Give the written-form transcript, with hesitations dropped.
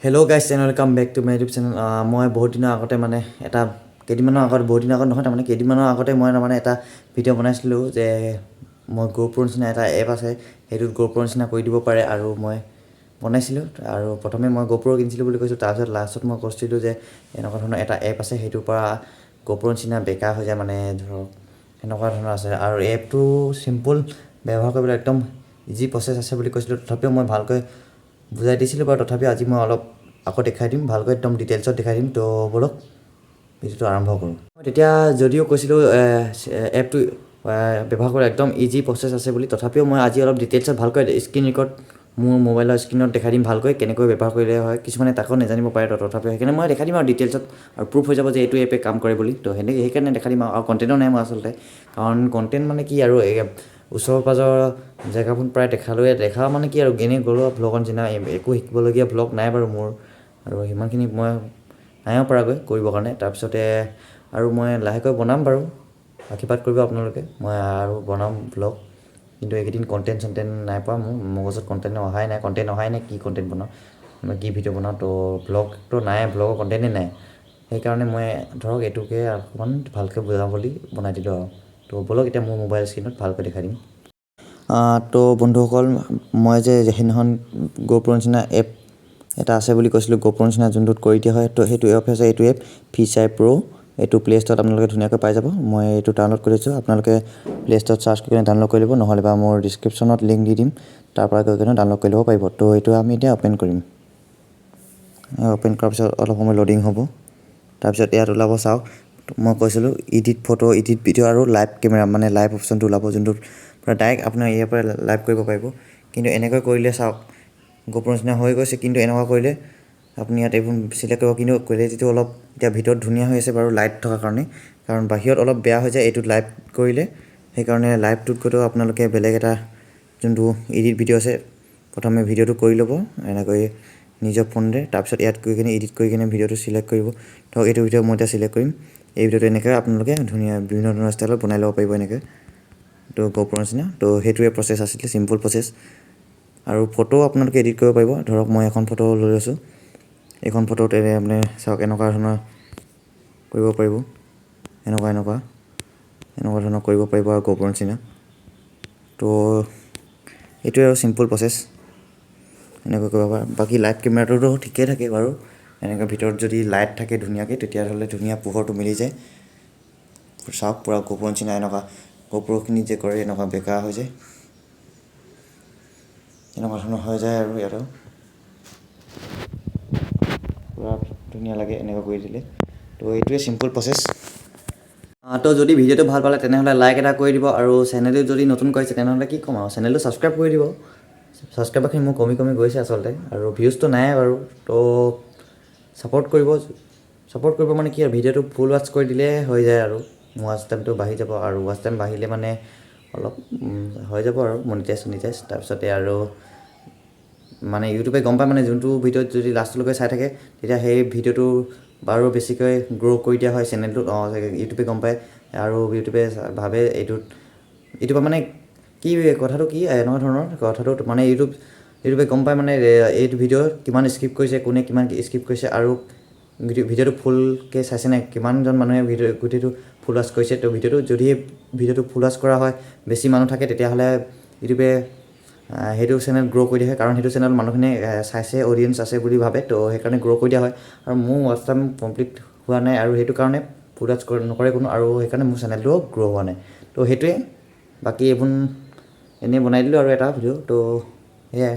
Hello guys and welcome back to my YouTube channel. মই বহুত দিনৰ আগতে, মানে এটা কেইদিনমানৰ আগত, বহুত দিনৰ আগত নহয়, তাৰমানে কেইদিনমানৰ আগতে মই তাৰমানে এটা ভিডিঅ' বনাইছিলোঁ যে মই গ'প্ৰ'ৰ নিচিনা এটা এপ আছে, সেইটোত গ'প্ৰ'ৰ নিচিনা কৰি দিব পাৰে। আৰু মই বনাইছিলোঁ আৰু প্ৰথমে মই গ'প্ৰ' কিনিছিলোঁ বুলি কৈছোঁ। তাৰপিছত লাষ্টত মই কৈছিলোঁ যে এনেকুৱা ধৰণৰ এটা এপ আছে, সেইটোৰ পৰা গ'প্ৰ'ৰ নিচিনা বেকা হৈ যায়, মানে ধৰক সেনেকুৱা ধৰণৰ আছে আৰু এপটো চিম্পুল, ব্যৱহাৰ কৰিবলৈ একদম ইজি প্ৰচেছ আছে বুলি কৈছিলোঁ। তথাপিও মই ভালকৈ বুজাই দিছিলোঁ বাৰু। তথাপিও আজি মই অলপ আকৌ দেখাই দিম, ভালকৈ একদম ডিটেইলছত দেখাই দিম। তো ব'লক, ভিডিঅ'টো আৰম্ভ কৰোঁ। মই তেতিয়া যদিও কৈছিলোঁ এপটো ব্যৱহাৰ কৰা একদম ইজি প্ৰচেছ আছে বুলি, তথাপিও মই আজি অলপ ডিটেইলছত ভালকৈ স্ক্ৰীণ ৰেকৰ্ড মোৰ মোবাইলৰ স্ক্ৰীণত দেখাই দিম, ভালকৈ কেনেকৈ ব্যৱহাৰ কৰিলে হয়। কিছুমানে তাকো নাজানিব পাৰে। তো তথাপিও সেইকাৰণে মই দেখাই দিম আৰু ডিটেইলছত আৰু প্ৰুফ হৈ যাব যে এইটো এপে কাম কৰে বুলি। তো সেনেকৈ সেইকাৰণে দেখাই দিম। আৰু কণ্টেণ্টো নাই মোৰ আচলতে, কাৰণ কণ্টেণ্ট মানে কি আৰু, এই ওচৰ পাঁজৰ জেগাবোৰ প্ৰায় দেখালোৱে। দেখা মানে কি আৰু, এনেই গ'লোঁ ভ্লগৰ নিচিনা, একো শিকিবলগীয়া ভ্লগ নাই বাৰু মোৰ। আৰু সিমানখিনি মই নাইও পৰাগৈ কৰিবৰ কাৰণে। তাৰপিছতে আৰু মই লাহেকৈ বনাম বাৰু, আশীৰ্বাদ কৰিব আপোনালোকে, মই আৰু বনাম ভ্লগ। কিন্তু এইকেইদিন কণ্টেণ্ট চণ্টেণ্ট নাই পোৱা, মোৰ মগজত কণ্টেণ্ট অহাই নাই, কণ্টেণ্ট অহাই নাই। কি কণ্টেণ্ট বনাওঁ, মই কি ভিডিঅ' বনাওঁ? তো ভ্লগটো নাই, ভ্লগৰ কণ্টেণ্টেই নাই। সেইকাৰণে মই ধৰক এইটোকে অকণমান ভালকৈ বুজাওঁ বুলি বনাই দিলোঁ আৰু। তো ব'লক, এতিয়া মোৰ মোবাইল স্ক্ৰীণত ভালকৈ দেখাই দিম। তো বন্ধুসকল, মই যে সেইদিনাখন গ'প্ৰ'ৰ নিচিনা এপ এটা আছে বুলি কৈছিলোঁ, গ'প্ৰ'ৰ নিচিনা যোনটোত কৰি দিয়া হয়, তো সেইটো এপ হৈছে এইটো এপ, ফিছআই প্ৰ'। এইটো প্লে' ষ্ট'ৰত আপোনালোকে ধুনীয়াকৈ পাই যাব। মই এইটো ডাউনলোড কৰি থৈছোঁ। আপোনালোকে প্লে' ষ্ট'ৰত চাৰ্চ কৰি কিনে ডাউনলোড কৰি ল'ব, নহ'লে বা মোৰ ডিছক্ৰিপশ্যনত লিংক দি দিম, তাৰ পৰা গৈ কিনে ডাউনলোড কৰি ল'ব পাৰিব। তো এইটো আমি এতিয়া অ'পেন কৰিম। অ'পেন কৰাৰ পিছত অলপ সময় লোডিং হ'ব। তাৰপিছত ইয়াত ওলাব, চাওক, মই কৈছিলোঁ এডিট ফটো, এডিট ভিডিঅ' আৰু লাইভ কেমেৰা, মানে লাইভ অপশ্যনটো ওলাব, যোনটোত পূৰা ডাইৰেক্ট আপোনাৰ ইয়াৰ পৰা লাইভ কৰিব পাৰিব। কিন্তু এনেকৈ কৰিলে চাওক, গ'প্ৰ' নিচিনা হৈ গৈছে। কিন্তু এনেকুৱা কৰিলে আপুনি ইয়াত এইবোৰ চিলেক্ট কৰিব, কিন্তু কোৱালিটিটো অলপ এতিয়া ভিতৰত ধুনীয়া হৈ আছে বাৰু লাইট থকাৰ কাৰণে, কাৰণ বাহিৰত অলপ বেয়া হৈ যায় এইটোত লাইভ কৰিলে। সেইকাৰণে লাইভটোত গৈতো আপোনালোকে বেলেগ এটা যোনটো এডিট ভিডিঅ' আছে, প্ৰথমে ভিডিঅ'টো কৰি ল'ব এনেকৈ নিজৰ ফোনেৰে। তাৰপিছত ইয়াত গৈ কিনে এডিট কৰি কিনে ভিডিঅ'টো চিলেক্ট কৰিব। ধৰক এইটো ভিডিঅ' মই এতিয়া চিলেক্ট কৰিম। এই ভিডিঅ'টো এনেকৈ আপোনালোকে ধুনীয়া বিভিন্ন ধৰণৰ ষ্টাইলত বনাই ল'ব পাৰিব এনেকৈ, তো গ'প্ৰ' নিচিনা। তো সেইটোৱে প্ৰচেছ আছিলে, চিম্পুল প্ৰচেছ। আৰু ফটো আপোনালোকে এডিট কৰিব পাৰিব। ধৰক মই এখন ফটো লৈ লৈছোঁ। এইখন ফটোত এনে আপুনি চাওক, এনেকুৱা ধৰণৰ কৰিব পাৰিব, এনেকুৱা এনেকুৱা এনেকুৱা ধৰণৰ কৰিব পাৰিব আৰু গ'প্ৰ' নিচিনা। তো এইটোৱে আৰু চিম্পুল প্ৰচেছ, এনেকৈ কৰিব পাৰে। বাকী লাইভ কেমেৰাটোতো ঠিকেই থাকে বাৰু। এনেকৈ ভিতৰত যদি লাইট থাকে ধুনীয়াকৈ, তেতিয়াহ'লে ধুনীয়া পোহৰটো মিলি যায়। চাওক, পূৰা গ'প্ৰ' নিচিনা, এনেকুৱা গ'প্ৰ'খিনি যে কৰে, এনেকুৱা বেকা হৈ যায়, এনেকুৱা ধৰণৰ হৈ যায়। আৰু ইয়াতো পূৰা ধুনীয়া লাগে এনেকুৱা কৰি দিলে। তো এইটোৱে চিম্পুল প্ৰচেছ। তো যদি ভিডিঅ'টো ভাল পালে, তেনেহ'লে লাইক এটা কৰি দিব। আৰু চেনেলটো যদি নতুন কৰিছে, তেনেহ'লে কি ক'ম আৰু, চেনেলটো ছাবস্ক্ৰাইব কৰি দিব। ছাবস্ক্ৰাইবাৰখিনি মোৰ কমি কমি গৈছে আচলতে আৰু ভিউজটো নাই বাৰু। তো ছাপৰ্ট কৰিব। ছাপৰ্ট কৰিব মানে কি আৰু, ভিডিঅ'টো ফুল ৱাটচ কৰি দিলে হৈ যায় আৰু মোৰ ৱাচ টাইমটো বাঢ়ি যাব। আৰু ৱাচ টাইম বাঢ়িলে মানে অলপ হৈ যাব আৰু মনিটাইজ চনিটাইজ। তাৰপিছতে আৰু মানে ইউটিউবে গম পায়, মানে যোনটো ভিডিঅ'ত যদি লাষ্টলৈকে চাই থাকে, তেতিয়া সেই ভিডিঅ'টো বাৰু বেছিকৈ গ্ৰ' কৰি দিয়া হয় চেনেলটোত। অঁ, ইউটিউবে গম পায় আৰু ইউটিউবে ভাবে এইটোত, ইউটিউবৰ মানে কি কথাটো কি, এনেকুৱা ধৰণৰ কথাটো, মানে ইউটিউবে গম পায়, মানে এইটো ভিডিঅ' কিমান স্কিপ কৰিছে, কোনে কিমান স্কিপ কৰিছে আৰু ভিডিঅ'টো ফুলকৈ চাইছে নাই, কিমানজন মানুহে ভিডিঅ' গোটেইটো ফুল ৱাচ কৰিছে। তো ভিডিঅ'টো যদি ভিডিঅ'টো ফুল ৱাচ কৰা হয়, বেছি মানুহ থাকে, তেতিয়াহ'লে ইউটিউবে সেইটো চেনেল গ্ৰ' কৰি দিয়া হয়, কাৰণ সেইটো চেনেল মানুহখিনিয়ে চাইছে, অডিয়েঞ্চ আছে বুলি ভাবে। তো সেইকাৰণে গ্ৰ' কৰি দিয়া হয়। আৰু মোৰ ৱাচ টাইম কমপ্লিট হোৱা নাই আৰু সেইটো কাৰণে ফুল ৱাচ নকৰে কোনো আৰু সেইকাৰণে মোৰ চেনেলটোও গ্ৰ' হোৱা নাই। তো সেইটোৱে, বাকী এইবোৰ এনেই বনাই দিলোঁ আৰু এটা ভিডিঅ'। তো সেয়াই।